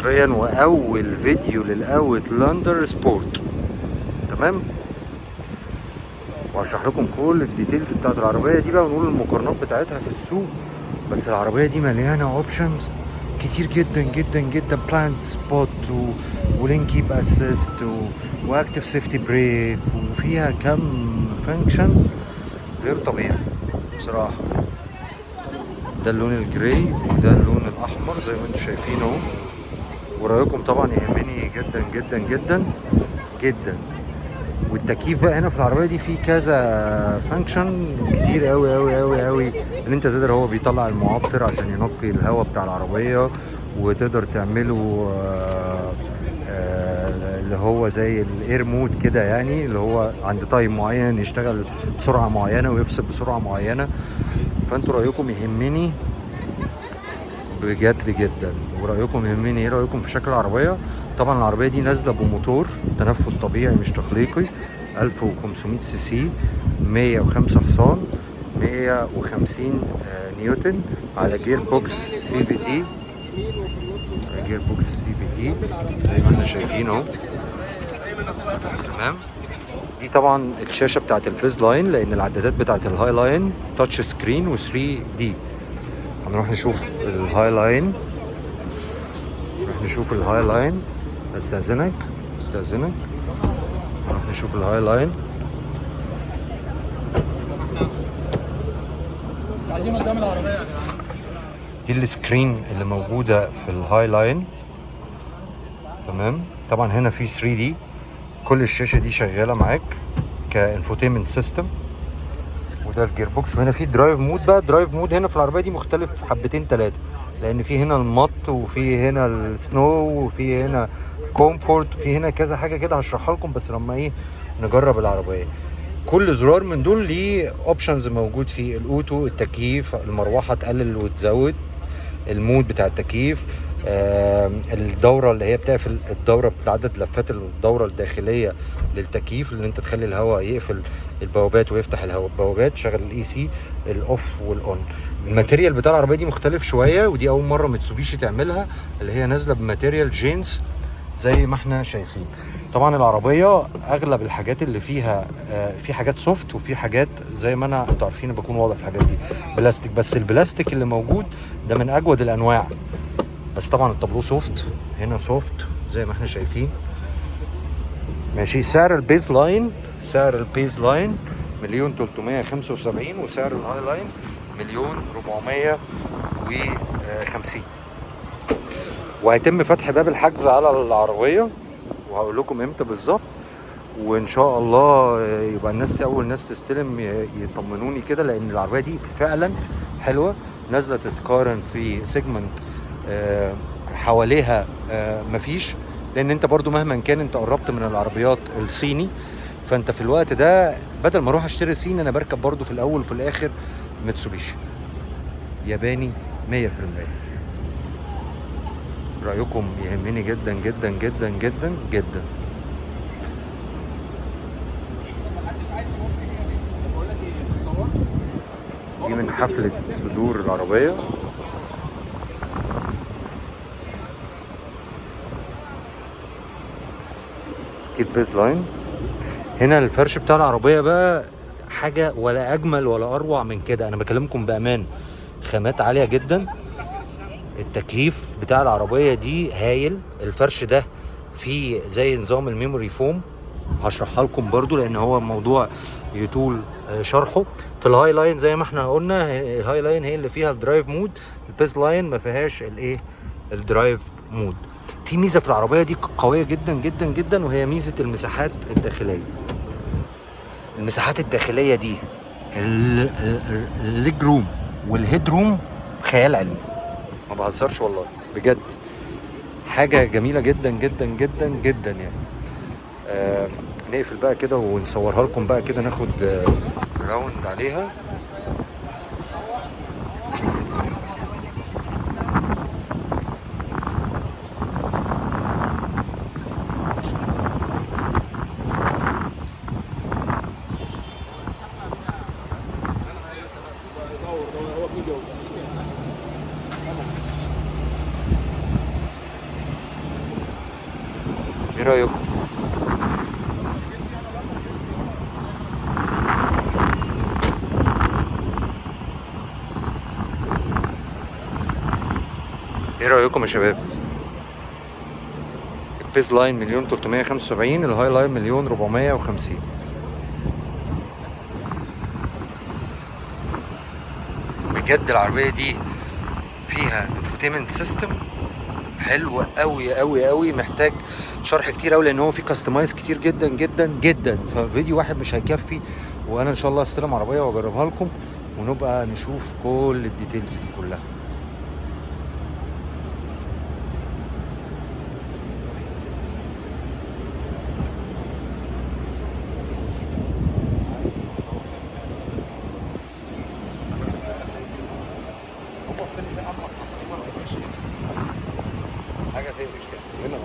حصريا واول فيديو لل Outlander Sport. تمام، وهشرح لكم كل ال details بتاعت العربية دي بقى، ونقول المقارنات بتاعتها في السوق. بس العربية دي مليانة options كتير جدا جدا جدا، blind spot و lane keep assist و active safety brake، وفيها كم function غير طبيعي بصراحة. ده اللون ال gray وده اللون الاحمر زي ما انتم شايفين اهو. ورايكم طبعا يهمني جدا جدا جدا جدا. والتكييف بقى هنا في العربية دي فيه كذا function كتير قوي قوي قوي قوي، ان انت تقدر، هو بيطلع المعطر عشان ينقي الهواء بتاع العربية، وتقدر تعمله اللي هو زي ال air mode كده، يعني اللي هو عند time معين يشتغل بسرعة معينة ويفصل بسرعة معينة. فانتوا رايكم يهمني بجد جدا، ورايكم يهمني. ايه رايكم في شكل العربية؟ طبعا العربية دي نازله بموتور تنفس طبيعي مش تخليقي، 1500 سي سي، 105 حصان، 150 نيوتن، على جير بوكس سي في تي، جير بوكس سي في تي زي ما احنا شايفين اهو. تمام، دي طبعا الشاشة بتاعت ال base line، لان العدادات بتاعت ال Highline touch screen و 3D. هنروح نشوف ال Highline، نروح نشوف ال Highline. استاذنك استاذنك، نروح نشوف ال Highline. عايزين قدام العربية يا جدعان. دي ال screen اللي موجودة في ال Highline. تمام، طبعا هنا في 3D، كل الشاشة دي شغالة معاك ك infotainment system. وده ال gearbox، وهنا في drive mode بقى. drive mode هنا في العربية دي مختلف حبتين ثلاثة، لان في هنا ال mud، وفي هنا ال snow، وفي هنا comfort، وفي هنا كذا حاجة كده هشرحها لكم بس لما ايه نجرب العربية. كل زرار من دول ليه options موجود فيه، ال auto، التكييف، المروحة تقلل وتزود، ال mode بتاع التكييف، الدورة اللي هي بتقفل الدورة بعدد لفات الدورة الداخلية للتكييف، اللي انت تخلي الهواء يقفل البوابات ويفتح الهواء البوابات، شغل ال AC، ال off وال on. ال material بتاع العربية دي مختلف شوية، ودي اول مرة ميتسوبيشي تعملها، اللي هي نازله ب material جينز زي ما احنا شايفين. طبعا العربية اغلب الحاجات اللي فيها في حاجات soft، وفي حاجات زي ما انا انتوا عارفين بكون واضح في الحاجات دي بلاستيك، بس البلاستيك اللي موجود ده من اجود الانواع. بس طبعا التابلو soft، هنا soft زي ما احنا شايفين. ماشي، سعر ال base line، سعر ال base line 1,375,000، وسعر ال Highline 1,450,000. وهيتم فتح باب الحجز على العربية، وهقول لكم امتى بالظبط. وان شاء الله يبقى الناس اول ناس تستلم يطمنوني كده، لان العربية دي فعلا حلوة، نازلة تتقارن في segment حواليها مفيش، لان انت برضو مهما كان انت قربت من العربيات الصيني، فانت في الوقت ده بدل ما اروح اشتري صيني انا بركب برضو في الاول وفي الاخر ميتسوبيشي ياباني 100%. رأيكم يهمني جدا جدا جدا جدا جدا. محدش عايز يشوف حاجة. بقول لك ايه، انت اتصورت؟ دي من حفلة صدور العربية. دي ال base line. هنا الفرش بتاع العربية بقى حاجة ولا أجمل ولا أروع من كده، أنا بكلمكم بأمان، خامات عالية جدا. التكييف بتاع العربية دي هايل. الفرش ده فيه زي نظام ال memory foam، هشرحها لكم برضو لأن هو موضوع يطول شرحه. في ال Highline زي ما احنا قلنا، ال Highline هي اللي فيها ال drive mode، ال base line ما فيهاش الايه ال drive mode. في ميزة في العربية دي قوية جدا جدا جدا، وهي ميزة المساحات الداخلية. المساحات الداخلية دي ال leg room وال head room خيال علمي، ما بهزرش والله بجد، حاجة جميلة جدا جدا جدا جدا يعني. نقفل بقى كده ونصورها لكم بقى كده، ناخد round عليها. ايه رايكم؟ ايه رايكم يا شباب؟ ال base line 1,375,000، ال high line 1,450,000. بجد العربية دي فيها infotainment system حلو قوي قوي قوي، محتاج شرح كتير قوي لان هو فيه customize كتير جدا جدا جدا، ففيديو واحد مش هيكفي. وانا ان شاء الله استلم عربية واجربها لكم ونبقى نشوف كل ال details دي كلها. حاجة تقرف كده هنا.